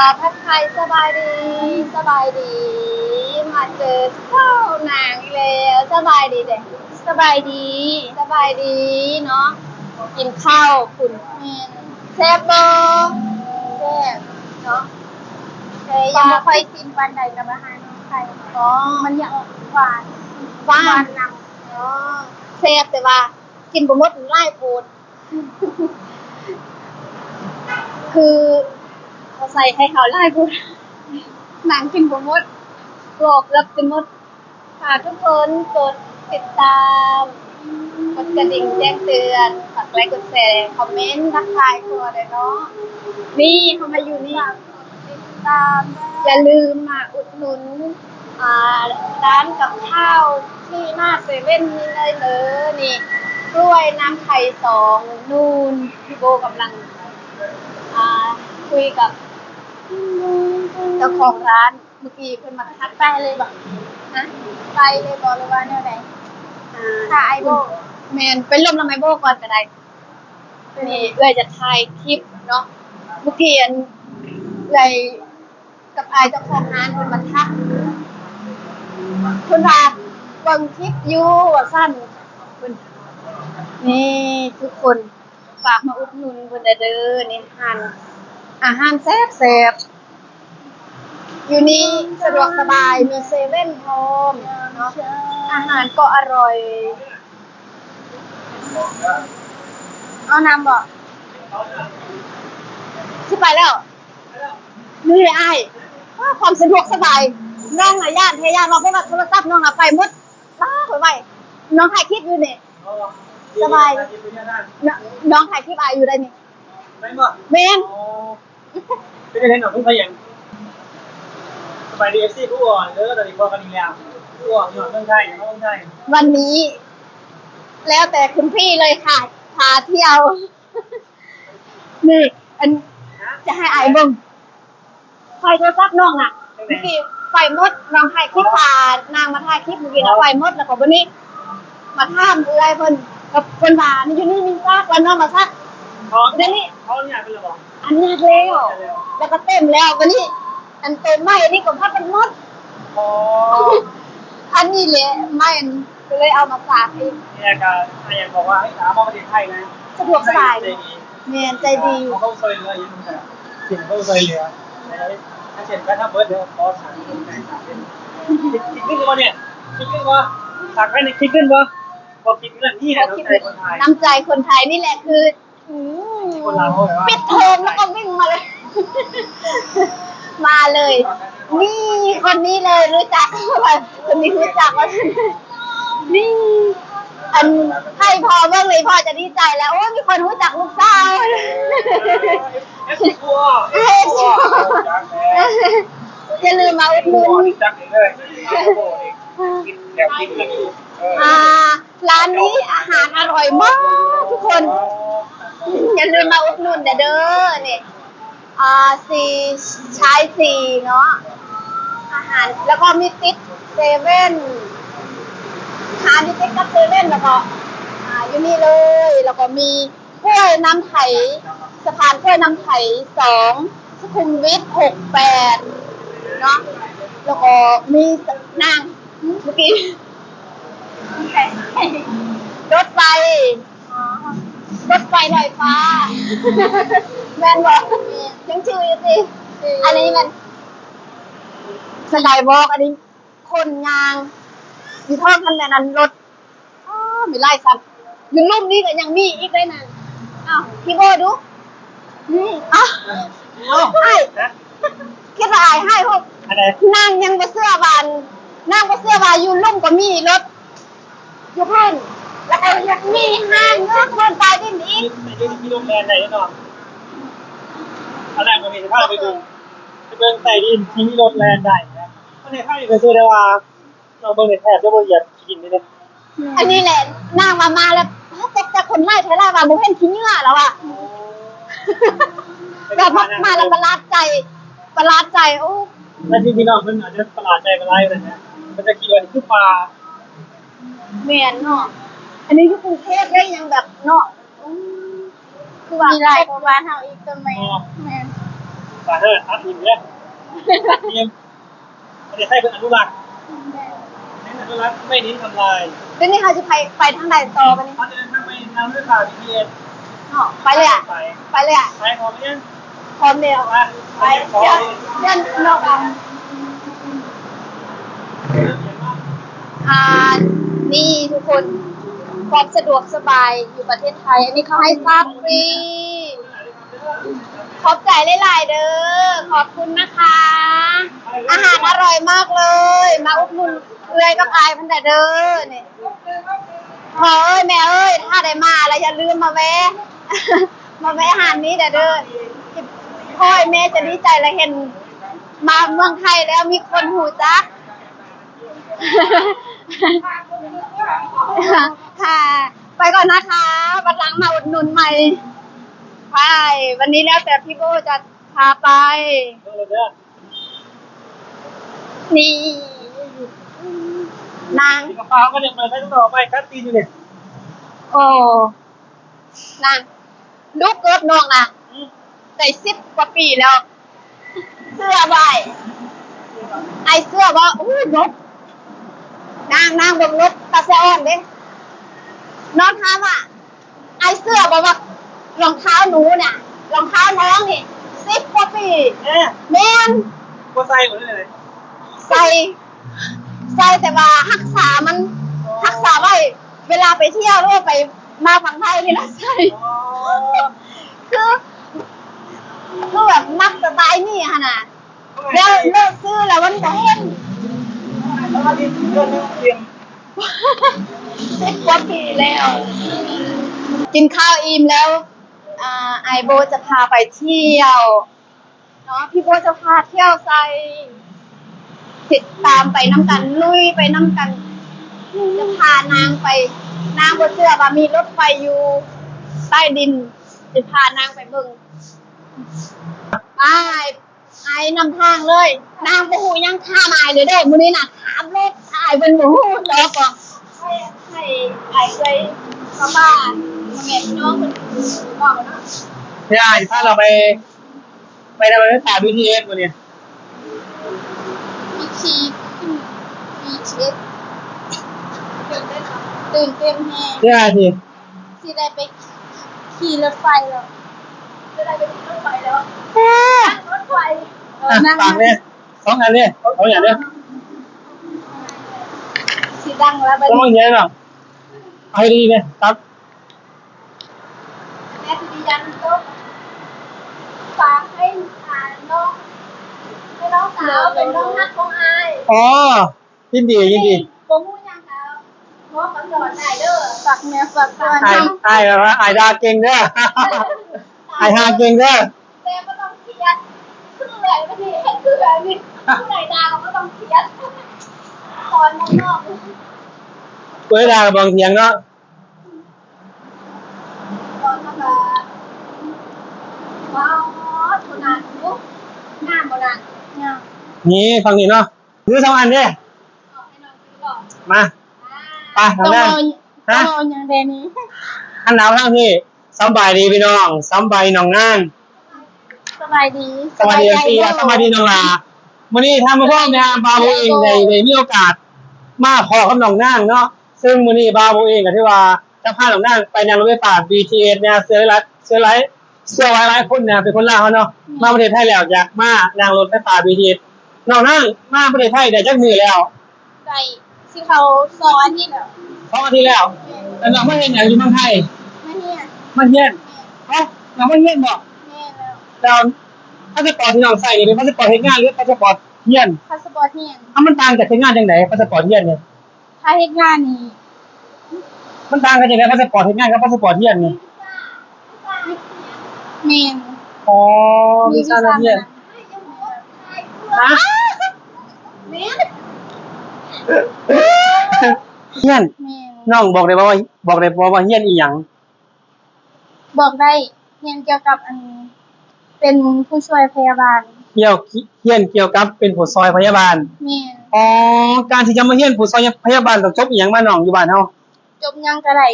ທັກທາຍສະບາຍດີ ສະບາຍດີ ມາເຈີເຈົ້ານາງອີກແລ້ວ ສະບາຍດີເດ້ ສະບາຍດີ ສະບາຍດີເນາະ ກິນເຂົ້າພຸ້ນ ແມ່ນ ແຊບບໍ່? ແຊບເນາະ ແຕ່ຍັງບໍ່ຄ່ອຍຊິນປານໃດກັບອາຫານໄທ ອໍ ມັນຢາກຫວານ ຫວານ ຫວານນຳ ອໍ ແຊບ ແຕ່ວ່າກິນບໍ່ໝົດ ມັນຫຼາຍໂພດ. ຄືເຂົາໃສ່ໄຂ່ຂາວຫຼາຍໂພດ ນາງກິນບໍ່ໝົດ ບອກເກືອບຈະໝົດ. ຝາກທຸກຄົນກົດຕິດຕາມ ກົດກະດິ່ງແຈ້ງເຕືອນ ຝາກໄລກ໌ ກົດແຊ ຄອມເມັນ ທັກທາຍທົ່ວເດີເນາະ. ນີ້ເຮົາມາຢູ່ນີ້ ຕິດຕາມ ຢ່າລືມມາອຸດໜູນ ອ່າ ຮ້ານກັບຂ້າວທີ່ໜ້າເຊເວັ່ນນີ້ເລີຍເດີ. ນີ້ ກ້ວຍນ້ຳໄທສອງນູນ ພີ່ໂບກຳລັງ ອ່າ ຄຸຍກັບເຈົ້າຂອງຮ້ານ. ເມື່ອກີ້ເພິ່ນມາທັກໄປເລີຍບໍ? ຮະ? ໄປເລີຍບໍ ຫຼືວ່າແນວໃດ? ອ່າ ຖ້າອ້າຍໂບ ແມ່ນ ໄປລົມນຳອ້າຍໂບກ່ອນກໍໄດ້. ນີ້ເອື້ອຍຈະຖ່າຍຄລິບເນາະ ເມື່ອກີ້ອັນເອື້ອຍກັບອ້າຍເຈົ້າຂອງຮ້ານເພິ່ນມາທັກ ເພິ່ນວ່າເບິ່ງຄລິບຢູ່ວ່າຊັ້ນ ເພິ່ນ ນີ້ທຸກຄົນ ຝາກມາອຸດໜູນເພິ່ນແດ່ເດີ ນີ້ຮ້ານ ອາຫານແຊບໆ ຢູ່ນີ້ສະດວກສະບາຍ ມີເຊເວັ່ນພ້ອມເນາະ ອາຫານກໍອະຮ່ອຍ. ເອົານ້ຳບໍ່? ຊິໄປແລ້ວ ນີ້ອ້າຍ ຄວາມສະດວກສະບາຍ ນ້ອງນະຢ້ານແທ້ ຢ້ານວ່າ ເພາະວ່າໂທລະສັບນ້ອງນະໄປໝົດ ປ້າ ຂ້ອຍໄວ ນ້ອງຖ່າຍຄລິບຢູ່ນີ້ ສະບາຍ ນ້ອງຖ່າຍຄລິບອ້າຍຢູ່ໃດ໋ນີ້ ແມ່ນບໍ່? ແມ່ນ. ອໍ ເປັນຈັ່ງໃດນ້ອງ ສົງໄສຫຍັງ? ສະບາຍດີ ເອັຟຊີ ຜູ້ອ່ອນເດີ ຕອນນີ້ພໍ້ກັນອີກແລ້ວ ຜູ້ອ່ອນຢູ່ເມືອງໄທ ຢູ່ເມືອງໄທ ວັນນີ້ແລ້ວແຕ່ຄຸນພີ່ເລີຍຄ່ະ ພາທ່ຽວ. ນີ້ ອັນ ຈະໃຫ້ອ້າຍເບິ່ງ ໄຟໂທລະສັບນ້ອງນະ ເມື່ອກີ້ໄຟໝົດ ນ້ອງຖ່າຍຄລິບ ພານາງມາຖ່າຍຄລິບເມື່ອກີ້ນະ ໄຟໝົດ ແລ້ວກໍບາດນີ້ມາຖາມເອື້ອຍເພິ່ນ ກໍເພິ່ນວ່າ ນີ້ ຢູ່ນີ້ມີຊັກ ແລ້ວນ້ອງມາຊັກ ເອົາ ດຽວນີ້ ເອົາອະນຸຍາດເພິ່ນແລ້ວບໍ? ອະນຸຍາດແລ້ວ ແລ້ວກໍເຕັມແລ້ວ ບາດນີ້ ອັນໂຕໃໝ່ນີ້ກໍພັດມັນໝົດ ອໍ ອັນນີ້ແຫຼະ ໃໝ່ ກໍເລີຍເອົາມາຝາກອີກ ນີ້ກໍ ກໍຢາກບອກວ່າ ໃຫ້ສາມາດປະເທດໄທນະ ສະດວກສະບາຍ ໃຈດີ ແມ່ນ ໃຈດີ ຂໍຄວາມຊ່ວຍເຫຼືອອີ່ຫຍັງກໍ ຊິໃຫ້ຄວາມຊ່ວຍເຫຼືອ ໃຫ້ ໃຫ້ເຊັ່ນກັນທັງເບິດເດີ ຂໍສາມຄົນໃຫ້ສາມຄົນ ຄິດເງິນບໍ່ນີ້ ຄິດເງິນບໍ່ ສາມພັນນີ້ຄິດເງິນບໍ່ ບໍ່ຄິດເງິນ ນີ້ແຫຼະ ບໍ່ຄິດເງິນ ນ້ຳໃຈຄົນໄທ ນ້ຳໃຈຄົນໄທນີ້ແຫຼະຄື ອືມ ຄົນລາວເຮົາແບບວ່າ ປິດເທີມແລ້ວກໍວິ່ງມາເລີຍ ມາເລີຍ ນີ້ ຄົນນີ້ເລີຍ ຮູ້ຈັກ ຄົນນີ້ຮູ້ຈັກວ່າ ນີ້ ອັນ ໃຫ້ພໍ່ເບິ່ງເລີຍ ພໍ່ຈະດີໃຈແລ້ວ ໂອ້ຍ ມີຄົນຮູ້ຈັກລູກສາວ ເອັຟຊີ ຜູ້ອອກ ເອັຟຊີ ຜູ້ອອກ ຮູ້ຈັກແລ້ວ ຢ່າລືມມາອຸດໜູນ ຮູ້ຈັກເລີຍ ກິນແລ້ວກິນອີກ ເອີ ອ່າ ຮ້ານນີ້ອາຫານອະຮ່ອຍມາກທຸກຄົນ ຢ່າລືມມາອຸດໜູນແດ່ເດີ ນີ້ ອ່າ ສີ່ ຊາຍສີ່ເນາະ ອາຫານ ແລ້ວກໍມີຕິດເຊເວັ່ນ ຮ້ານທີ່ຕິດກັບເຊເວັ່ນ ແລ້ວກໍ ອ່າ ຢູ່ນີ້ເລີຍ ແລ້ວກໍມີ ກ້ວຍນ້ຳໄທ ສະພານກ້ວຍນ້ຳໄທສອງ ສຸຂຸມວິດຫົກແປດເນາະ ແລ້ວກໍມີນາງ ເມື່ອກີ້ ລົດໄຟ ອໍ ລົດໄຟລອຍຟ້າ ແມ່ນບໍ່? ຍັງຈື່ຢູ່ຕິ? ອັນນີ້ແມ່ນສະກາຍວອກ ອັນນີ້ຄົນຍ່າງ ຢູ່ທ້ອງຄັນແມ່ນອັນລົດ ອໍ ມີຫຼາຍຊັ້ນ ຢູ່ລຸ່ມນີ້ກໍຍັງມີອີກໄດ໋ນະ ອ້າວ ພີ່ໂບດູ ນີ້ ອ້າວ ອ້າວ ອ້າຍ ຮະ? ຄິດວ່າອ້າຍໃຫ້ພວກ ອັນໃດ? ນາງຍັງບໍ່ເຊື່ອວ່າ ນາງບໍ່ເຊື່ອວ່າຢູ່ລຸ່ມກໍມີລົດ ຢູ່ພື້ນ ແລ້ວກໍຍັງມີຫ້າງຢູ່ພື້ນໃຕ້ດິນອີກ ມີ ມີລົດແລ່ນໄດ້ເນາະ ອັນນັ້ນກໍມີ ຊິພາໄປເບິ່ງ ໄປເບິ່ງໃຕ້ດິນທີ່ມີລົດແລ່ນໄດ້ນະ ປະເທດໄທກໍຄືໄດ້ວ່າ ນ້ອງເບິ່ງນີ້ແທບຈະບໍ່ຢາກກິນເດ້. ອັນນີ້ແຫຼະ ນາງວ່າມາແລ້ວ ຕົກໃຈຄົນຫຼາຍແທ້ຫຼາຍວ່າ ບໍ່ເຫັນຂີ້ເຫຍື້ອລາວວ່າ ແບບມາ ມາແລ້ວປະຫຼາດໃຈ ປະຫຼາດໃຈ ໂອ້ ແລະທີ່ພີ່ນ້ອງເພິ່ນອາດຈະປະຫຼາດໃຈຫຼາຍກວ່ານັ້ນນະ ເພິ່ນຈະຄິດວ່ານີ້ຄືປ່າ. ແມ່ນເນາະ ອັນນີ້ຢູ່ກຸງເທບເດ້ ຍັງແບບເນາະ ອື ຄືວ່າມີຫຼາຍກວ່າບ້ານເຮົາອີກ ຕົ້ນໄມ້ ແມ່ນ. ປາເຮີດ ຕັດຖິ້ມເດີ້ ປະເທດໄທເພິ່ນອະນຸລັກ ເນັ້ນອະນຸລັກ ໄມ້ດິນທຳລາຍ. ດຽວນີ້ເຮົາຊິໄປ ໄປທາງໃດຕໍ່ບັດນີ້? ເຮົາຈະເດີນທາງໄປນຳລົດໄຟຟ້າ ບີທີເອສ ເນາະ ໄປເລີຍ ໄປ ໄປເລີຍ ໄປ ພ້ອມແລ້ວ ພ້ອມແລ້ວ ໄປ ໄປ ໄປ ເດີນ ເດີນນອກກັນ. ອ່າ ນີ້ທຸກຄົນ ຄວາມສະດວກສະບາຍຢູ່ປະເທດໄທ ອັນນີ້ເຂົາໃຫ້ຟາກຟຣີ. ຂອບໃຈຫຼາຍໆເດີ້ ຂອບຄຸນນະຄະ ອາຫານອະຮ່ອຍມາກເລີຍ ມາອຸດໜູນເອື້ອຍກັບອ້າຍເພິ່ນໄດ້ເດີ້ນີ້. ພໍ່ເອີຍ ແມ່ເອີຍ ຖ້າໄດ້ມາລະຢ່າລືມມາແວ່ ມາແວ່ຮ້ານນີ້ໄດ້ເດີ້ ພໍ່ແມ່ຈະດີໃຈລະ ເຫັນມາເມືອງໄທແລ້ວມີຄົນຮູ້ຈັກ. ค่ะ ไปก่อนนะคะ วันหลังมาอุดหนุนใหม่ ไป วันนี้แล้วแต่พี่โบ้จะพาไป นี่ นาง กระเป๋าก็ยังเปิดได้ต่อไป คัดตีนอยู่เนี่ย โอ้ ນະ ດູເກີບນ້ອງນະ ໄດ້ສິບກວ່າປີແລ້ວ ເຊື່ອບໍ່ອ້າຍ? ອ້າຍເຊື່ອບໍ່? ໂອ້ຍ ນົກ ນາງ ນາງເບິ່ງນົກຕາສະອອນເດ້ ນ້ອງຖາມວ່າ ອ້າຍເຊື່ອບໍ່ວ່າລອງເທ້າໜູນະ ລອງເທ້ານ້ອງນີ້ ສິບກວ່າປີ ເອີ ແມ່ນ ບໍ່ໃສ່ບໍ່ໄດ້ເລີຍ ໃສ່ ໃສ່ແຕ່ວ່າຮັກສາມັນ ຮັກສາໄວ້ ເວລາໄປທ່ຽວ ຫຼືວ່າໄປມາຝັ່ງໄທນີ້ລະໃສ່ ອໍ ຄື ຄືແບບມັກສະໄຕນີ້ຫັ້ນນະ ແລ້ວເລີກຊື້ແລ້ວມັນບໍ່ເຫັນ ສິບກວ່າປີແລ້ວ. ກິນຂ້າວອີ່ມແລ້ວ ອ່າ ອ້າຍໂບຈະພາໄປທ່ຽວ ເນາະ ພີ່ໂບຈະພາທ່ຽວໃສ ຕິດຕາມໄປນຳກັນ ລຸຍໄປນຳກັນ ຈະພານາງໄປ ນາງບໍ່ເຊື່ອວ່າມີລົດໄຟຢູ່ໃຕ້ດິນ ຈະພານາງໄປເບິ່ງ ອ້າຍ ອ້າຍນຳທາງເລີຍ ນາງບໍ່ຮູ້ຫຍັງ ຖາມອ້າຍເລີຍເດີ້ ມື້ນີ້ນະ ຖາມໂລດ ອ້າຍເພິ່ນບໍ່ຮູ້ດອກ ໃຫ້ ໃຫ້ອ້າຍເອື້ອຍເຂົ້າມາ ແມ່ພີ່ນ້ອງເພິ່ນເວົ້າເນາະ ເພື່ອອ້າຍພາລາວໄປ ໄປນຳລົດໄຟຟ້າ ບີທີເອສ ມື້ນີ້ ວິທີຂຶ້ນ ບີທີເອສ ຕື່ນເຕັ້ນເນາະ ຕື່ນເຕັ້ນແຮງ ເພື່ອທີ່ ຊິໄດ້ໄປຂີ່ລົດໄຟແລ້ວ ຊິໄດ້ໄປຂີ່ລົດໄຟແລ້ວ ເອີ ນັ່ງລົດໄຟ ເອີ ນັ່ງ ຝາກແດ່ ສອງອັນເດ້ ສອງຢ່າງເດ້ ຊິດັງລະບັດນີ້ ເອົາໃຫ້ດີເດ້ ຕັດ ແມ່ຊິດີຢັນໂຕະ ຝາກໃຫ້ ອ່າ ນ້ອງ ໃຫ້ນ້ອງສາວເປັນນ້ອງຮັກຂອງອ້າຍ ອໍ ຍິນດີ ຍິນດີ ບໍ່ຮູ້ຫຍັງກະບອກກັນຕອນໄດ້ເດີ້ ຝາກແມ່ຝາກກ່ອນ ອ້າຍ ອ້າຍວ່າອ້າຍດ່າເກັ່ງເດີ້ ອ້າຍຮ່າເກັ່ງເດີ້ ແຕ່ບໍ່ຕ້ອງຄຽດ ຄືເອື້ອຍມັນນີ້ ເຮັດຄືເອື້ອຍນີ້ ຜູ້ໃດດ່າກໍບໍ່ຕ້ອງຄຽດ ສອນນ້ອງໆ ເອື້ອຍດ່າກໍບໍ່ຕ້ອງຖຽງເນາະ. ຕອນນັ້ນລະ ວ້າວ ໂທນານຢູ່ ງາມບໍ່ນານ? ງາມ ນີ້ຝັ່ງນີ້ເນາະ ຖືສອງອັນເດ້ ເອົາໃຫ້ນ້ອງຖືເນາະ ມາ ອ່າ ໄປ ນ້ອງແດນ ຕ້ອງເວົ້າຫຍັງແດ່ນີ້ ຫັນໜ້າມາທາງພີ້ ສຳບາຍດີພີ່ນ້ອງ ສຳບາຍດີນ້ອງນາງ ສະບາຍດີ ສະບາຍດີ ສະບາຍດີນ້ອງຫຼ້າ ມື້ນີ້ທ່ານຜູ້ຊົມນະ ບ່າວເອງໄດ້ ໄດ້ມີໂອກາດມາພໍ້ກັບນ້ອງນາງເນາະ ເຊິ່ງມື້ນີ້ບ່າວເອງກໍຖືວ່າ ຈະພານ້ອງນາງໄປນັ່ງລົດໄຟຟ້າ ບີທີເອສ ນະ ເຊື່ອຫຼາຍ ເຊື່ອຫຼາຍ ເຊື່ອວ່າຫຼາຍຄົນນະ ເປັນຄົນລາວເຮົາເນາະ ແມ່ນ ມາປະເທດໄທແລ້ວ ຢາກມານັ່ງລົດໄຟຟ້າ ບີທີເອສ ນ້ອງນາງມາປະເທດໄທໄດ້ຈັກມື້ແລ້ວ? ໄດ້ ຊິເຂົ້າສອງອາທິດແລ້ວ ສອງອາທິດແລ້ວ ແມ່ນ ແລ້ວນ້ອງມາເຮັດຫຍັງຢູ່ເມືອງໄທ? ມາຮຽນ ມາຮຽນ ແມ່ນ ເອົ້າ ນ້ອງມາຮຽນບໍ? ແມ່ນແລ້ວ ແລ້ວພາສະປອດທີ່ນ້ອງໃຊ້ນີ້ເປັນພາສະປອດເຮັດງານ ຫຼືພາສະປອດຮຽນ? ພາສະປອດຮຽນ ເອົ້າ ມັນຕ່າງຈາກເຮັດງານຈັ່ງໃດ ພາສະປອດຮຽນນີ້? ຖ້າເຮັດງານນີ້ ມັນຕ່າງກັນຈັ່ງໃດ ພາສະປອດເຮັດງານກັບພາສະປອດຮຽນນີ້? ແມ່ນ ອໍ ມີວິຊານັກຮຽນ ຮະ? ແມ່ນ ຮຽນ ແມ່ນ ນ້ອງບອກໄດ້ບໍ່ວ່າ ບອກໄດ້ບໍ່ວ່າຮຽນອີ່ຫຍັງ? ບອກໄດ້ ຮຽນກ່ຽວກັບອັນ ເປັນຜູ້ຊ່ວຍພະຍາບານ ກ່ຽວ ຮຽນກ່ຽວກັບເປັນຜູ້ຊ່ວຍພະຍາບານ ແມ່ນ ອໍ ການທີ່ຈະມາຮຽນຜູ້ຊ່ວຍພະຍາບານຕ້ອງຈົບອີ່ຫຍັງມາ ນ້ອງ ຢູ່ບ້ານເຮົາ? ຈົບຫຍັງກໍໄດ້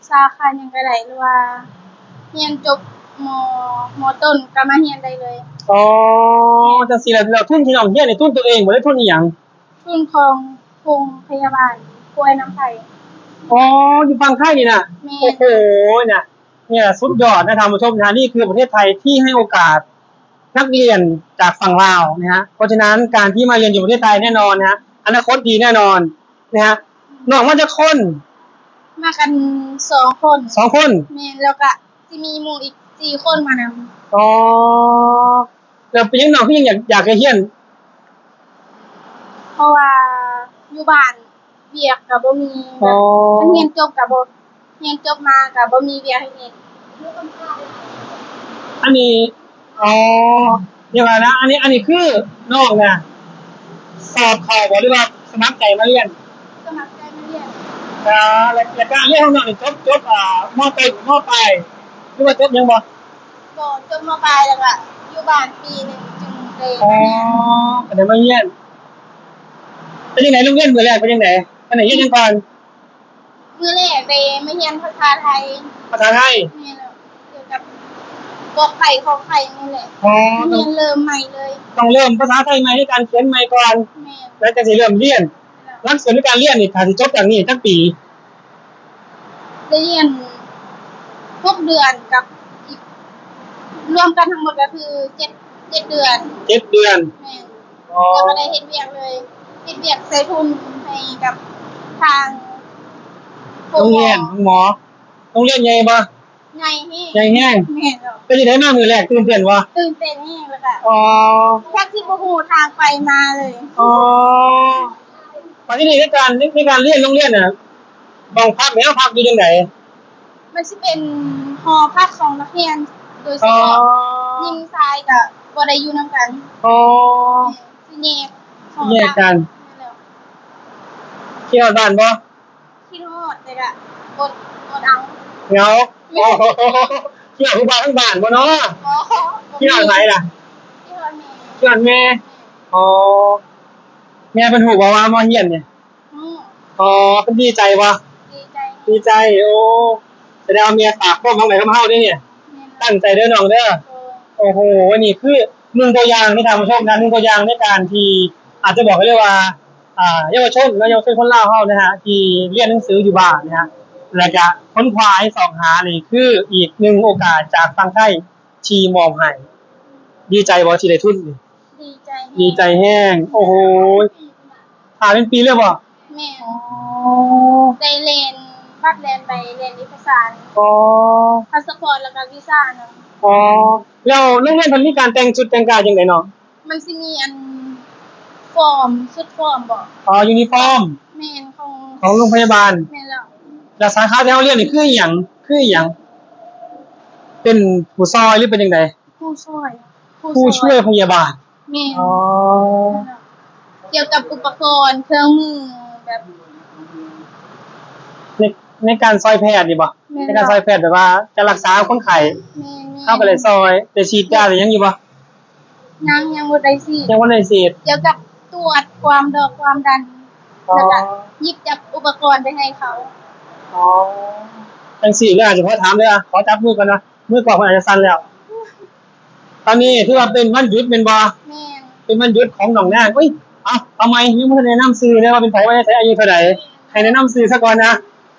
ສາຂາຫຍັງກໍໄດ້ ຫຼືວ່າຮຽນຈົບ ມໍ ມໍຕົ້ນກໍມາຮຽນໄດ້ເລີຍ. ອໍ ຈັ່ງຊີ້ແຫຼະ. ແລ້ວທຶນທີ່ນ້ອງຮຽນນີ້ ທຶນໂຕເອງບໍ່ ຫຼືທຶນອີ່ຫຍັງ? ທຶນຂອງໂຮງພະຍາບານປ່ວຍນ້ຳໄຜ່. ອໍ ຢູ່ຝັ່ງໄທນີ້ນະ? ແມ່ນ. ໂອ້ໂຫ ນະ ນີ້ລະສຸດຍອດນະທ່ານຜູ້ຊົມນະ. ນີ້ຄືປະເທດໄທທີ່ໃຫ້ໂອກາດ ນັກຮຽນຈາກຝັ່ງລາວນະຮະ. ເພາະສະນັ້ນ ການທີ່ມາຮຽນຢູ່ປະເທດໄທແນ່ນອນນະຮະ ອະນາຄົດດີແນ່ນອນນະຮະ. ນ້ອງມາຈັກຄົນ? ມາກັນສອງຄົນ. ສອງຄົນ? ແມ່ນ. ແລ້ວກະຊິມີໝູ່ອີກສີ່ຄົນມານຳ. ອໍ ແລ້ວເປັນຫຍັງນ້ອງຄືຍັງຢາກ ຢາກຈະຮຽນ? ເພາະວ່າຢູ່ບ້ານ ວຽກກໍບໍ່ມີ. ອໍ ຄັນຮຽນຈົບກໍບໍ່ ຮຽນຈົບມາກໍບໍ່ມີວຽກໃຫ້ເຮັດ. ອັນນີ້ ອໍ ດຽວກ່ອນນະ ອັນນີ້ ອັນນີ້ຄືນ້ອງນະ ສອບເຂົ້າບໍ່ ຫຼືວ່າສະໝັກໃຈມາຮຽນ? ສະໝັກໃຈມາຮຽນ. ອ່າ ແລ້ວ ແລ້ວການຮຽນຂອງນ້ອງນີ້ ຈົບ ຈົບ ອ່າ ມໍຕົ້ນ ມໍປາຍ ຫຼືວ່າຈົບຫຍັງບໍ່? ບໍ່ ຈົບ ມ.ປາຍ ແລ້ວກະຢູ່ບ້ານປີໜຶ່ງຈຶ່ງໄດ້ ອໍ ມາຮຽນ. ກໍໄດ້ມາຮຽນ. ເປັນຈັ່ງໃດ ໂຮງຮຽນມື້ແລກເປັນຈັ່ງໃດ? ເພິ່ນໃຫ້ຮຽນຫຍັງກ່ອນ? ມື້ແລກໄດ້ມາຮຽນພາສາໄທ. ພາສາໄທ? ແມ່ນແລ້ວ. ກ່ຽວກັບກອໄກ່ ຂໍໄຂ່ ນີ້ແຫຼະ. ອໍ ຮຽນເລີ່ມໃໝ່ເລີຍ. ຕ້ອງເລີ່ມພາສາໄທໃໝ່ ໃນການຂຽນໃໝ່ກ່ອນ. ແມ່ນ. ແລ້ວຈັ່ງຊິເລີ່ມຮຽນ. ແມ່ນແລ້ວ. ຫຼັກສູດໃນການຮຽນນີ້ ຖ້າຊິຈົບຈາກນີ້ຈັກປີ? ໄດ້ຮຽນຫົກເດືອນກັບອີກ ລວມກັນທັງໝົດກໍຄືເຈັດ ເຈັດເດືອນ. ເຈັດເດືອນ. ແມ່ນ. ອໍ ແລ້ວກໍໄດ້ເຮັດວຽກເລີຍ ເຮັດວຽກໃສ່ທຶນໃຫ້ກັບທາງໂຮງໝໍ. ໂຮງຮຽນ ໂຮງໝໍ. ໂຮງຮຽນໃຫຍ່ບໍ່? ໃຫຍ່ແຮງ. ໃຫຍ່ແຮງ. ແມ່ນແລ້ວ. ເປັນຈັ່ງໃດມາມື້ແລກ ຕື່ນເຕັ້ນບໍ່? ຕື່ນເຕັ້ນແຮງແລ້ວກະ ອໍ ແທບຊິບໍ່ຮູ້ທາງໄປມາເລີຍ. ອໍ ບາດທີນີ້ໃນການ ໃນ ໃນການຮຽນໂຮງຮຽນນະ ຫ້ອງພັກແນວພັກຢູ່ຈັ່ງໃດ? ມັນຊິເປັນຫໍພັກຂອງນັກຮຽນໂດຍສະເພາະ. ອໍ ຍິງຊາຍກະບໍ່ໄດ້ຢູ່ນຳກັນ. ອໍ ແມ່ນ ຊິແຍກ ຊິແຍກກັນ. ແມ່ນແລ້ວ. ຄິດຮອດບ້ານບໍ່? ຄິດຮອດ ແຕ່ກະອົດ ອົດເອົາ. ເຫງົາ. ແມ່ນ. ອໍ ຄິດຮອດຜູ້ບ່າວທາງບ້ານບໍ່ເນາະ? ບໍ່ ບໍ່ມີ. ຄິດຮອດໃຜລະ? ຄິດຮອດແມ່. ຄິດຮອດແມ່. ອໍ ແມ່ເພິ່ນຮູ້ບໍ່ວ່າມາຮຽນນີ້? ຮູ້. ອໍ ເພິ່ນດີໃຈບໍ່? ດີໃຈ. ດີໃຈ. ໂອ້ ສະແດງວ່າແມ່ຝາກຄວາມຫວັງໄວ້ກັບເຮົາເດ້ນີ້. ແມ່ນ. ຕັ້ງໃຈເດີນ້ອງເດີ. ໂດຍ. ໂອ້ໂຫ ນີ້ຄືໜຶ່ງຕົວຢ່າງເດ້ທ່ານຜູ້ຊົມນະ ໜຶ່ງຕົວຢ່າງໃນການທີ່ອາດຈະບອກໄດ້ເລີຍວ່າ ອ່າ ເຍົາວະຊົນເນາະ ເຍົາວະຊົນຄົນລາວເຮົານະຮະ ທີ່ຮຽນໜັງສືຢູ່ບ້ານນະຮະ ແລະກະຄົ້ນຄວ້າຊອກຫາ ນີ້ຄືອີກໜຶ່ງໂອກາດຈາກຝັ່ງໄທທີ່ມອບໃຫ້. ດີໃຈບໍ່ທີ່ໄດ້ທຶນນີ້? ດີໃຈແຮງ. ດີໃຈແຮງ. ໂອ້ໂຫ ຖ້າເປັນປີເລີຍບໍ່? ແມ່ນ. ອໍ ໄດ້ແລ່ນບັດແລ່ນໃບ ແລ່ນເອກະສານ. ອໍ ພາສະປອດ ແລ້ວກະວີຊານຳ. ອໍ ແລ້ວໂຮງຮຽນເພິ່ນມີການແຕ່ງຊຸດແຕ່ງກາຍຈັ່ງໃດນ້ອງ? ມັນຊິມີອັນຟອມ ຊຸດຟອມບໍ? ອໍ ຢູນິຟອມ. ແມ່ນ ຂອງ ຂອງໂຮງພະຍາບານ. ແມ່ນແລ້ວ. ແລ້ວສາຂາທີ່ເຮົາຮຽນນີ້ຄືອີ່ຫຍັງ? ຄືອີ່ຫຍັງ? ເປັນຜູ້ຊ່ອຍ ຫຼືເປັນຈັ່ງໃດ? ຜູ້ຊ່ອຍ ຜູ້ຊ່ອຍ ຜູ້ຊ່ອຍພະຍາບານ. ແມ່ນ. ອໍ ກ່ຽວກັບອຸປະກອນເຄື່ອງມືແບບ ໃນ ໃນການຊ່ອຍແພດນີ້ບໍ? ແມ່ນ. ໃນການຊ່ອຍແພດແບບວ່າຈະລັກສາຄົນໄຂ້. ແມ່ນໆ. ເຮົາກໍໄດ້ຊ່ອຍ ໄດ້ສີດຢາໄດ້ຫຍັງຢູ່ບໍ? ຍັງ ຍັງບໍ່ໄດ້ສີດ. ຍັງບໍ່ໄດ້ສີດ. ກ່ຽວກັບຕວດຄວາມດອກຄວາມດັນ. ອໍ ແລ້ວກໍຫຍິບຈັບອຸປະກອນໄປໃຫ້ເຂົາ. ອໍ ຈັ່ງຊີ້ເດີ ອາດຈະຂໍຖາມເດີ ຂໍຈັບມືກ່ອນນະ ມືກອງມັນອາດຈະສັ່ນແລ້ວ. ຕອນນີ້ຖືວ່າເປັນວັນຢຸດແມ່ນບໍ່? ແມ່ນ. ເປັນວັນຢຸດຂອງນ້ອງນາງ. ເອີຍ ເອົາ ເອົາໃໝ່ ຍັງບໍ່ທັນແນະນຳຊື່ເລີຍວ່າເປັນໃຜ ມາແຕ່ໃສ ອາຍຸເທົ່າໃດ? ໃຫ້ແນະນຳຊື່ຊະກ່ອນນະ.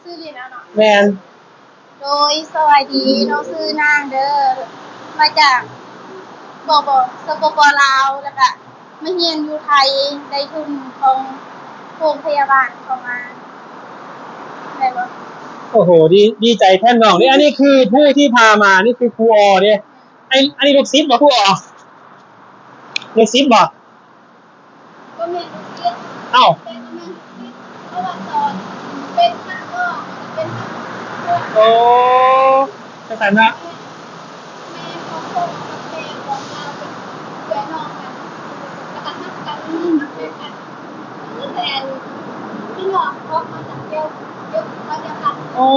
ຊື່ເລີຍນະເນາະ. ແມ່ນ. ໂດຍ ສະບາຍດີ ນ້ອງຊື່ນາງເດີ ມາຈາກ ບບ ສປປ ລາວ ແລ້ວກະມາຮຽນຢູ່ໄທ ໄດ້ທຶນຂອງໂຮງພະຍາບານເຂົ້າມາ ແມ່ນບໍ່? ໂອ້ໂຫ ດີ ດີໃຈແທນນ້ອງເດ້. ອັນນີ້ຄືຜູ້ທີ່ພາມາ ນີ້ຄືຄູອໍເດ້. ອັນ ອັນນີ້ລູກສິດບໍ່ ຄູອໍ? ລູກສິດບໍ່? ບໍ່ແມ່ນລູກສິດ. ອ້າວ ແຕ່ກໍແມ່ນລູກສິດ ເພາະວ່າສອນເປັນພະເນາະ ເປັນພະ. ໂອ້ ຈັ່ງຊັ້ນເນາະ. ແມ່ຂອງພໍ່ກັບແມ່ຂອງລາວເປັນເອື້ອຍນ້ອງກັນ ແລ້ວກໍຮັກກັນ ຮັກແພງກັນ ຄືແຕ່ພີ່ນ້ອງອອກມາຈາກດຽວ ດຽວ ດຽວກັນ. ໂອ້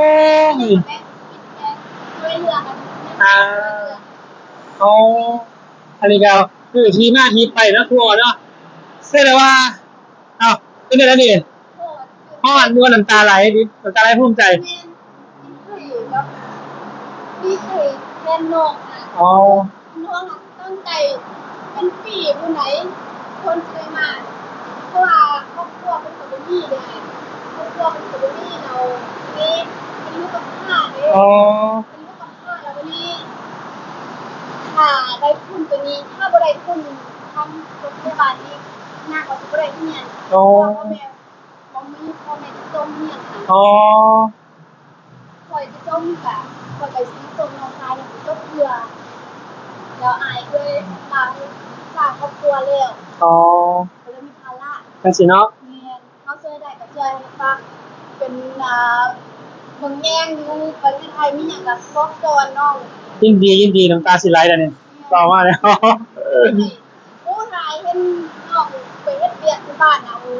ຍ ແມ່ ແມ່ຊ່ວຍເຫຼືອກັນ. ອ່າ ໂອ້ ອັນນີ້ກໍຄືທີ່ມາທີ່ໄປເນາະ ຄູອໍເນາະ. ແສດງວ່າ ອ້າວ ເປັນຈັ່ງໃດນີ້? ຮ້ອນ ຫຼືວ່ານ້ຳຕາໄຫຼ? ນ້ຳຕາໄຫຼພູມໃຈ. ແມ່ນ ດີໃຈແບບ ດີໃຈ ນນ້ອງຫັ້ນ ອໍ ນ້ອງຫັ້ນຕັ້ງໃຈເປັນປີພຸ້ນໃດ ເພິ່ນຊິໄດ້ມາ ເພາະວ່າຄອບຄົວເພິ່ນກໍບໍ່ມີເດ້ ຄອບຄົວເພິ່ນກໍບໍ່ມີ ແລ້ວເປັນລູກກຳພ້າເດ້ ອໍ ເປັນລູກກຳພ້າ ແລ້ວບັດນີ້ຖ້າໄດ້ທຶນໂຕນີ້ ຖ້າບໍ່ໄດ້ທຶນທາງໂຮງພະຍາບານນີ້ ນ້ອງກໍຊິບໍ່ໄດ້ຮຽນ ອໍ ເພາະວ່າພໍ່ແມ່ ບໍ່ມີພໍ່ແມ່ຈະສົ່ງຮຽນຫັ້ນ ອໍ ຂ້ອຍຈະສົ່ງກະ ຂ້ອຍກະຊິສົ່ງນ້ອງຊາຍໃຫ້ຈົບເທື່ອ ແລ້ວອ້າຍເອື້ອຍລາວສ້າງຄອບຄົວແລ້ວ ອໍ ກໍເລີຍມີພາລະ ຈັ່ງຊີ້ເນາະ ແມ່ນ ເຮົາຊ່ວຍໄດ້ກໍຊ່ວຍ ຝາກເປັນ ອ່າ ເບິ່ງແຍງຢູ່ປະເທດໄທ ມີຫຍັງກໍບອກສອນນ້ອງ ຍິນດີ ຍິນດີ ນ້ຳຕາຊິໄຫຼແລ້ວນີ້ ເວົ້າມາແລ້ວ ໂອ້ ຫຼາຍ ເຫັນນ້ອງໄປເຮັດວຽກຢູ່ບ້ານນະ ໂອ້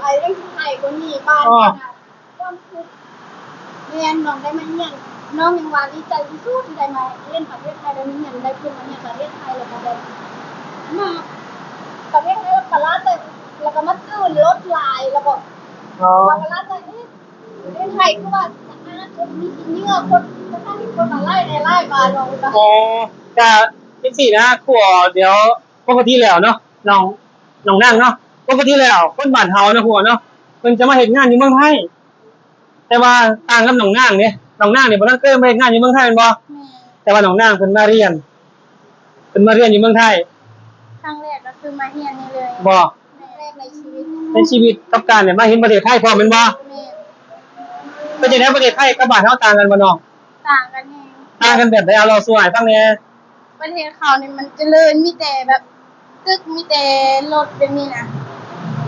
ອ້າຍຍັງຊິໄຫ້ກວ່ານີ້ ບ້ານນະ ຄວາມທຸກ ແມ່ນ ນ້ອງໄດ້ມາຮຽນ ນ້ອງຍັງວ່າດີໃຈທີ່ສຸດທີ່ໄດ້ມາຮຽນປະເທດໄທ ໄດ້ມາຮຽນ ໄດ້ທຶນມາຮຽນປະເທດໄທ ແລ້ວກໍໄດ້ມາປະເທດໄທ ແລ້ວກໍລາວໄດ້ ແລ້ວກໍມາຕື່ນລົດຫຼາຍ ແລ້ວກໍ ອໍ ວ່າກໍລາວໄດ້ ເອີ ປະເທດໄທຄືວ່າສະອາດ ຄົນມີຂີ້ເຫຍື້ອ ຄົນ ປະຊາຊົນ ຄົນຫຼາຍແດ່ຫຼາຍວ່າ ນ້ອງວ່າ ອໍ ກະຈັ່ງຊີ້ນະ ຄື ດຽວ ປົກກະຕິແລ້ວເນາະ ນ້ອງ ນ້ອງນາງເນາະ ປົກກະຕິແລ້ວຄົນບ້ານເຮົາເນາະ ຮູ້ເນາະ ເພິ່ນຈະມາເຮັດງານຢູ່ເມືອງໄທ ແຕ່ວ່າຕ່າງກັບນ້ອງນາງເດ້ ນ້ອງນາງນີ້ບໍ່ທັນເຄີຍມາເຮັດງານຢູ່ເມືອງໄທແມ່ນບໍ່? ແມ່ນ ແຕ່ວ່ານ້ອງນາງເພິ່ນມາຮຽນ ເພິ່ນມາຮຽນຢູ່ເມືອງໄທ ຄັ້ງແລກກໍຄືມາຮຽນນີ້ເລີຍ ບໍ່? ແມ່ນ ຄັ້ງແລກໃນຊີວິດ ໃນຊີວິດກັບການໄດ້ມາເຫັນປະເທດໄທພ້ອມແມ່ນບໍ່? ແມ່ນ ເປັນຈັ່ງໃດປະເທດໄທກັບບ້ານເຮົາຕ່າງກັນບໍ່ນ້ອງ? ຕ່າງກັນແຮງ ຕ່າງກັນແບບໃດ? ເອົາເລົ່າສູ່ອ້າຍຟັງແດ່. ປະເທດເຂົານີ້ມັນຈະເລີນ ມີແຕ່ແບບຕຶກ ມີແຕ່ລົດແບບນີ້ນະ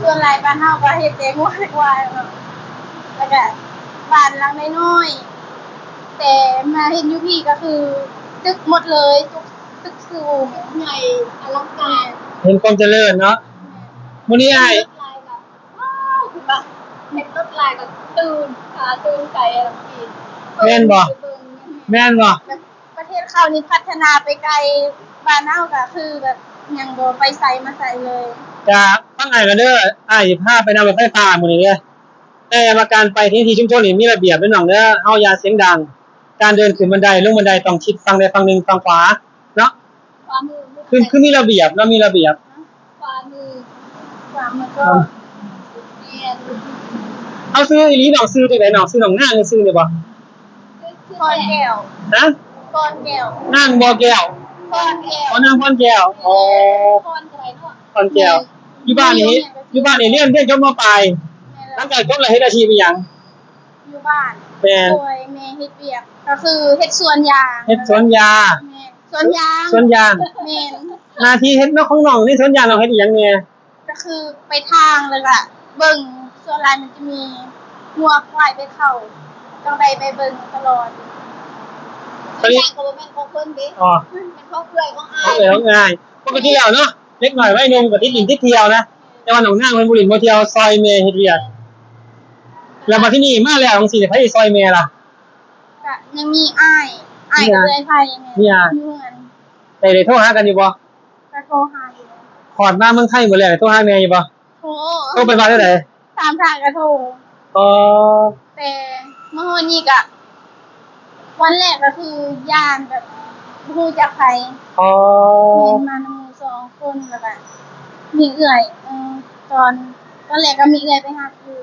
ສ່ວນຫຼາຍບ້ານເຮົາກໍເຮັດແຕ່ງົວແຕ່ຄວາຍເນາະ ແລ້ວກະບ້ານຫຼັງນ້ອຍໆ ແຕ່ມາເຮັດຢູ່ພີ້ກໍຄືຕຶກໝົດເລີຍ ຕຶກ ຕຶກສູງໃຫຍ່ອະລັງການ ເຫັນຄວາມຈະເລີນເນາະ. ແມ່ນ ມື້ນີ້ອ້າຍ ລົດຫຼາຍກໍ ວ້າວ ຄືວ່າເຫັນລົດຫຼາຍກໍຕື່ນຕາຕື່ນໃຈແລ້ວ ແມ່ນບໍ່? ແມ່ນບໍ່? ປະເທດເຂົານີ້ພັດທະນາໄປໄກ ບ້ານເຮົາກໍຄືແບບຍັງບໍ່ໄປໃສມາໃສເລີຍ. ກະຟັງອ້າຍກ່ອນເດີ ອ້າຍຊິພາໄປນັ່ງລົດໄຟຟ້າມື້ນີ້ເດີ ແຕ່ວ່າການໄປທີ່ ທີ່ຊຸມຊົນນີ້ມີລະບຽບເດີນ້ອງເດີ ເຮົາຢ່າສຽງດັງ ການເດີນຂຶ້ນບັນໄດລົງບັນໄດຕ້ອງຊິດຝັ່ງໃດຝັ່ງໜຶ່ງຝັ່ງຂວາເນາະ ຂວາມື ຄື ຄືມີລະບຽບເນາະ ມີລະບຽບ. ຂວາມື ຂວາມືກໍ ເອົາ ແມ່ນ ເອົາ ຊື່ອີ່ຫຼີນ້ອງຊື່ຈັ່ງໃດນ້ອງ? ຊື່ນ້ອງນາງຊື່ນີ້ບໍ່? ຊື່ ຊື່ ພອນແກ້ວ ຮະ? ພອນແກ້ວ ນາງບໍ່ແກ້ວ ພອນແກ້ວ ອໍ ນາງພອນແກ້ວ ແມ່ນ ອໍ ພອນກໍໄດ້ເນາະ ພອນແກ້ວ ແມ່ນ ຢູ່ບ້ານນີ້ ຢູ່ບ້ານນີ້ຮຽນ ຮຽນຈົບ ມ.ປາຍ ແມ່ນ ຫຼັງຈາກຈົບແລ້ວເຮັດອາຊີບອີ່ຫຍັງ? ຢູ່ບ້ານ ແມ່ນ ຊ່ວຍແມ່ເຮັດວຽກ ກໍຄືເຮັດສວນຢາງ ເຮັດສວນຢາງ ແມ່ນ ສວນຢາງ ສວນຢາງ ແມ່ນ ໜ້າທີ່ເຮັດເນາະ ຂອງນ້ອງໃນສວນຢາງ ນ້ອງເຮັດອີ່ຫຍັງແດ່? ກໍຄືໄປຖາງ ແລ້ວກະເບິ່ງ ສ່ວນຫຼາຍມັນຈະມີງົວຄວາຍໄປເຂົ້າ ຕ້ອງໄດ້ໄປເບິ່ງຕະຫຼອດ. ສວນຢາງກໍບໍ່ແມ່ນຂອງເພິ່ນເດ້ ອໍ ແມ່ນຂອງເອື້ອຍຂອງອ້າຍ ຂອງເອື້ອຍຂອງອ້າຍ. ປົກກະຕິແລ້ວເນາະ ເດັກນ້ອຍໄວໜຸ່ມກໍຕິດຫຼິ້ນຕິດທ່ຽວນະ ແຕ່ວ່ານ້ອງນາງເພິ່ນບໍ່ຫຼິ້ນບໍ່ທ່ຽວ ຊ່ອຍແມ່ເຮັດວຽກ. ແລ້ວບັດທີນີ້ມາແລ້ວຈັ່ງຊີ້ ໃຜຊິຊ່ອຍແມ່ລະ? ກະຍັງມີອ້າຍ ອ້າຍກັບເອື້ອຍໃຜ ມີອ້າຍ ຢູ່ເຮືອນ. ໄດ້ ໄດ້ໂທຫາກັນຢູ່ບໍ່? ກະໂທຫາຢູ່. ຮອດມາເມືອງໄທມື້ແລກ ໂທຫາແມ່ຢູ່ບໍ່? ໂທ. ໂທໄປວ່າແນວໃດ? ຖາມທາງກະໂທ. ອໍ ແຕ່ມາຮອດນີ້ກະ ວັນແລກກໍຄືຢ້ານແບບບໍ່ຮູ້ຈັກໃຜ. ອໍ ແມ່ນ ມານຳໝູ່ສອງຄົນ ແລ້ວກະມີເອື້ອຍ ເອີ ຕອນ ຕອນແລກກໍມີເອື້ອຍໄປຮັບຢູ່.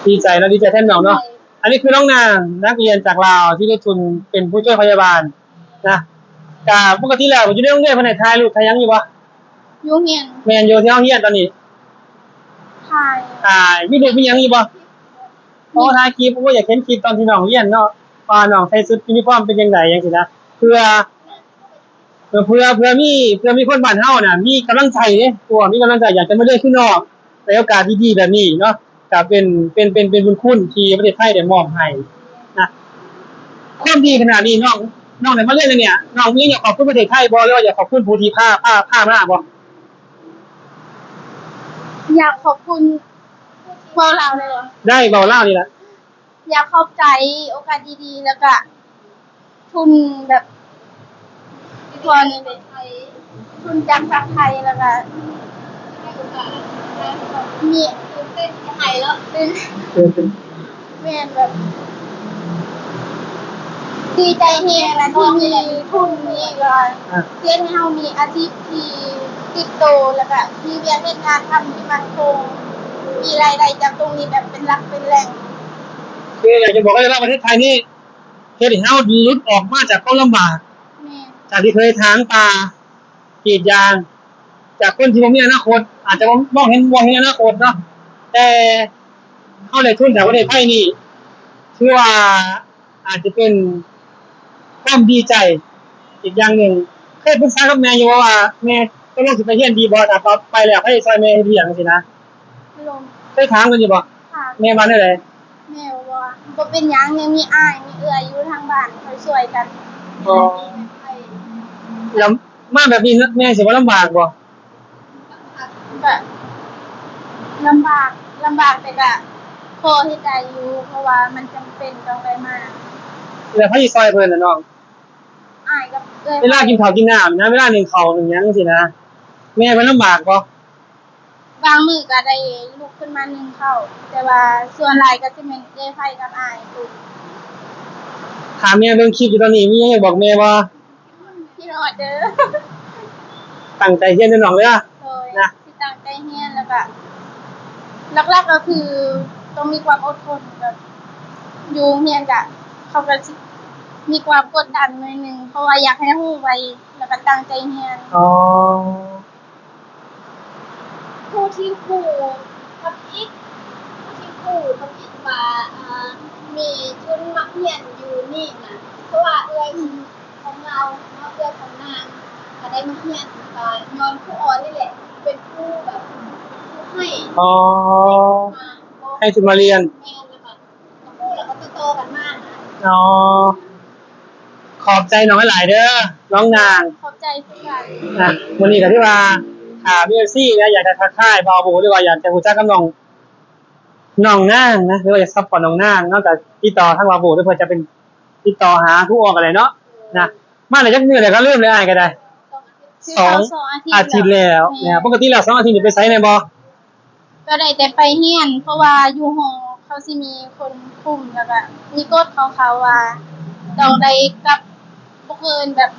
ດີໃຈເນາະ ດີໃຈແທນນ້ອງເນາະ. ໂດຍ ອັນນີ້ຄືນ້ອງນາງ ນັກຮຽນຈາກລາວທີ່ໄດ້ທຶນເປັນຜູ້ຊ່ວຍພະຍາບານນະ. ກະປົກກະຕິແລ້ວຢູ່ໃນໂຮງຮຽນເພິ່ນໃຫ້ຖ່າຍຮູບຖ່າຍຫຍັງຢູ່ບໍ່? ຢູ່ໂຮງຮຽນ ແມ່ນຢູ່ ທີ່ເຮົາຮຽນຕອນນີ້ ຖ່າຍ ຖ່າຍ ມີຮູບມີຫຍັງຢູ່ບໍ່? ອໍ ຖ່າຍຄລິບ ໂອ້ ຢາກເຫັນຄລິບຕອນທີ່ນ້ອງຮຽນເນາະ ວ່ານ້ອງໃສ່ຊຸດຢູນິຟອມເປັນຈັ່ງໃດຈັ່ງຊີ້ນະ ເພື່ອ ເພື່ອ ເພື່ອ ເພື່ອມີ ເພື່ອມີຄົນບ້ານເຮົານະ ມີກຳລັງໃຈເດ້ ເພາະວ່າມີກຳລັງໃຈຢາກຈະມາຮຽນຄືນ້ອງ ໃນໂອກາດດີໆແບບນີ້ເນາະ ກະເປັນ ເປັນ ເປັນ ເປັນບຸນຄຸນທີ່ປະເທດໄທໄດ້ມອບໃຫ້ນະ. ຄວາມດີຂະໜາດນີ້ ນ້ອງ ນ້ອງໄດ້ມາຮຽນແນວນີ້ ນ້ອງມີຫຍັງຢາກຂອບຄຸນປະເທດໄທບໍ່ ຫຼືວ່າຢາກຂອບຄຸນຜູ້ທີ່ພາ ພາ ພາມາບໍ່? ຢາກຂອບຄຸນ ເວົ້າລາວໄດ້ບໍ່? ໄດ້ ເວົ້າລາວນີ້ລະ. ຢາກຂອບໃຈໂອກາດດີໆ ແລ້ວກະ ທຶນແບບ ທຸນຈາກພາກໄທ ແລ້ວກະມີ ຕື່ນເຕັ້ນ ໃຫ້ເນາະ ຕື່ນ ຕື່ນເຕັ້ນ ແມ່ນແບບ ດີໃຈແຮງນະ ທີ່ມີທຶນນີ້ ກໍ ອ່າ ເຮັດໃຫ້ເຮົາມີອາຊີບທີ່ຕິດໂຕ ແລ້ວກະມີວຽກເຮັດງານທຳທີ່ໝັ້ນຄົງ ມີລາຍໄດ້ຈາກຕົງນີ້ແບບເປັນຫຼັກເປັນແຫຼ່ງ. ຄືຢາກຈະບອກໃຫ້ວ່າປະເທດໄທນີ້ ເຮັດໃຫ້ເຮົາຫຼຸດອອກມາຈາກຄວາມລຳບາກ ແມ່ນ ຈາກທີ່ເຄີຍຖາງປ່າ ກຣີດຢາງ ຈາກຄົນທີ່ບໍ່ມີອະນາຄົດ ອາດຈະບໍ່ ມອງເຫັນ ບໍ່ເຫັນອະນາຄົດເນາະ ແຕ່ເຮົາໄດ້ທຶນຈາກປະເທດໄທນີ້ ຖືວ່າອາດຈະເປັນຄວາມດີໃຈອີກຢ່າງໜຶ່ງ. ເຄີຍປຶກສາກັບແມ່ຢູ່ບໍ່ວ່າ ແມ່ຕົກລົງຊິໄປຮຽນດີບໍ່ ຖ້າໄປແລ້ວໃຜຊິຊ່ອຍແມ່ເຮັດວຽກຈັ່ງຊີ້ນະ? ເຄີຍຖາມເພິ່ນຢູ່ບໍ່? ຖາມ ແມ່ວ່າແນວໃດ? ແມ່ວ່າ ບໍ່ເປັນຫຍັງ ຍັງມີອ້າຍມີເອື້ອຍຢູ່ທາງບ້ານ ຄ່ອຍຊ່ວຍກັນ. ອໍ ແລ້ວມາແບບນີ້ແມ່ຊິວ່າລຳບາກບໍ່? ກະລຳບາກ ລຳບາກ ແຕ່ກະພໍເຮັດໄດ້ຢູ່ ເພາະວ່າມັນຈຳເປັນຕ້ອງໄດ້ມາ. ແລ້ວໃຜຊິຊ່ອຍເພິ່ນລະນ້ອງ? ອ້າຍກັບເອື້ອຍ. ເວລາກິນເຂົ້າກິນນ້ຳນະ ເວລາໜຶ້ງເຂົ້າໜຶ້ງຫຍັງຊີ້ນະ ແມ່ເພິ່ນລຳບາກບໍ່? ບາງມື້ກະໄດ້ລຸກຂຶ້ນມາໜຶ້ງເຂົ້າ ແຕ່ວ່າສ່ວນຫຼາຍກະຊິແມ່ນເອື້ອຍໄພກັບອ້າຍລຸກ. ຖ້າແມ່ເບິ່ງຄລິບຢູ່ຕອນນີ້ ມີຫຍັງຢາກບອກແມ່ບໍ່? ຄິດຮອດເດີ. ຕັ້ງໃຈຮຽນເດີນ້ອງເດີ. ໂດຍ ນະ ຊິຕັ້ງໃຈຮຽນ ແລ້ວກະຫຼັກໆ ກະຄືຕ້ອງມີຄວາມອົດທົນ ແບບຢູ່ໂຮງຮຽນກະ ເຂົາກະຊິມີຄວາມກົດດັນໜ້ອຍໜຶ່ງ ເພາະວ່າຢາກໃຫ້ຮູ້ໄວ ແລ້ວກະຕັ້ງໃຈຮຽນ. ອໍ ຜູ້ທີ່ຮູ້ທຳອິດ ຜູ້ທີ່ຮູ້ທຳອິດວ່າ ເອີ ມີທຶນມາຮຽນຢູ່ນີ້ນະ ເພາະວ່າເອື້ອຍຂອງລາວເນາະ ເອື້ອຍຂອງນາງກະໄດ້ມາຮຽນ ກະຍ້ອນຄູອໍນີ້ແຫຼະ ເປັນຄູແບບ ຄູໃຫ້ ອໍ ໃຫ້ ໃຫ້ທຶນມາຮຽນ. ແມ່ນ ແລ້ວກະ ອໍ ຂອບໃຈນ້ອງຫຼາຍໆເດີ ນ້ອງນາງ. ຂອບໃຈຄືກັນ. ອ່ະ ມື້ນີ້ກະຖືວ່າ ຖ້າມີເອັຟຊີນະ ຢາກຈະທັກທາຍບ່າວບູ ຫຼືວ່າຢາກຈະຮູ້ຈັກກັບນ້ອງ ນ້ອງນາງນະ ຫຼືວ່າຢາກຊັບພອດນ້ອງນາງເນາະ ກະຕິດຕໍ່ທາງບ່າວບູ ຫຼືເພິ່ນຈະເປັນຕິດຕໍ່ຫາຄູອໍກະໄດ້ເນາະ ນະ. ມາໄດ້ຈັກມື້ແລ້ວ ກະລືມແລ້ວ ອ້າຍກະໄດ້. ສອງ ສອງອາທິດ ອາທິດແລ້ວ. ແມ່ນ ແມ່ນ ປົກກະຕິແລ້ວສອງອາທິດນີ້ໄປໃສແດ່ບໍ່? ກະໄດ້ແຕ່ໄປຮຽນ ເພາະວ່າຢູ່ຫໍເຂົາຊິມີຄົນຄຸມ ແລ້ວກະມີກົດຂອງເຂົາວ່າຕ້ອງໄດ້ກັບບໍ່ເກີນແບບ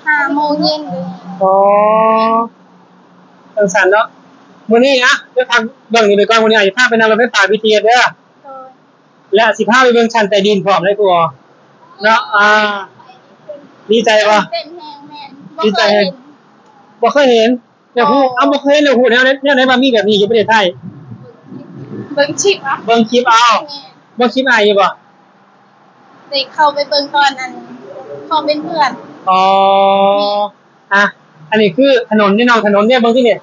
ຫ້າໂມງເຢັນເລີຍ. ອໍ ຈັ່ງຊັ້ນເນາະ. ມື້ນີ້ອະ ໄປພັກເບິ່ງນີ້ໄປກ່ອນ ມື້ນີ້ອາດຈະພາໄປນັ່ງລົດໄຟຟ້າ ບີທີເອສ ເດີ. ໂດຍ. ແລະ ຊິພາໄປເບິ່ງຊັ້ນໃຕ້ດິນພ້ອມເດ້ ຄູອໍ ເນາະ. ອ່າ ດີໃຈບໍ່? ຕື່ນເຕັ້ນແຮງ. ແມ່ນ ດີໃຈແຮງ. ບໍ່ເຄີຍເຫັນ. ບໍ່ເຄີຍເຫັນ ແລ້ວຮູ້ ເອົ້າ ບໍ່ເຄີຍເຫັນ ແລ້ວຮູ້ແນວໃດ ແນວໃດວ່າມີແບບນີ້ຢູ່ປະເທດໄທ? ເບິ່ງຄລິບເອົາ. ເບິ່ງຄລິບເອົາ. ແມ່ນ. ເບິ່ງຄລິບອ້າຍຢູ່ບໍ່? ໄດ້ເຂົ້າໄປເບິ່ງຕອນອັນ ພໍເປັນເພື່ອນ. ອໍ ອ່ະ ອັນນີ້ຄືຖະໜົນນີ້ນ້ອງ ຖະໜົນນີ້ເບິ່ງຕິນີ້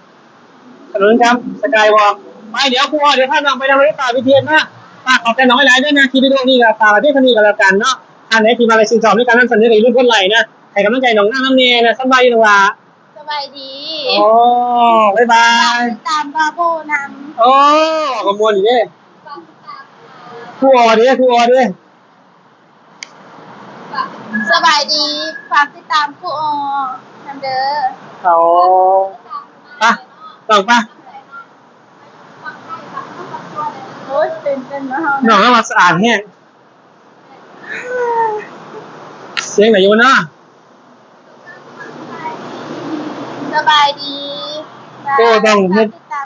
ຖະໜົນຄຳສະກາຍວອກ. ໄປ ດຽວຄູອໍ ດຽວພານ້ອງໄປນັ່ງລົດໄຟຟ້າ ບີທີເອສ ມາ. ຝາກຂອບໃຈນ້ອງຫຼາຍໆເດີນະ ຄລິບວິດີໂອນີ້ກະຝາກໄວ້ພຽງເທົ່ານີ້ກະແລ້ວກັນເນາະ. ທ່ານໃດທີ່ວ່າໄດ້ຊື່ນຊອບໃນການນຳສະເໜີ ກະຢ່າລືມກົດໄລກ໌ນະ ໃຫ້ກຳລັງໃຈນ້ອງນາງນຳແດ່ນະ. ສຳບາຍດີນ້ອງຫຼ້າ. ສະບາຍດີ. ໂອ້ ບາຍບາຍ. ຕາມບາໂບນຳ. ໂອ້ ກະມ່ວນຢູ່ເດ້. ຄູອໍເດ້ ຄູອໍເດ້. ສະບາຍດີ ຝາກຕິດຕາມຄູອໍນຳເດີ. ໂອ້ ໄປ ນ້ອງໄປ. ໂອ້ຍ ຕື່ນເຕັ້ນເນາະເຮົາ. ນ້ອງເຮົາວ່າສະອາດແຮງ. ສຽງໄດ້ຢູ່ເນາະ. ສະບາຍດີ. ໂອ້ ຕ້ອງເຮັດ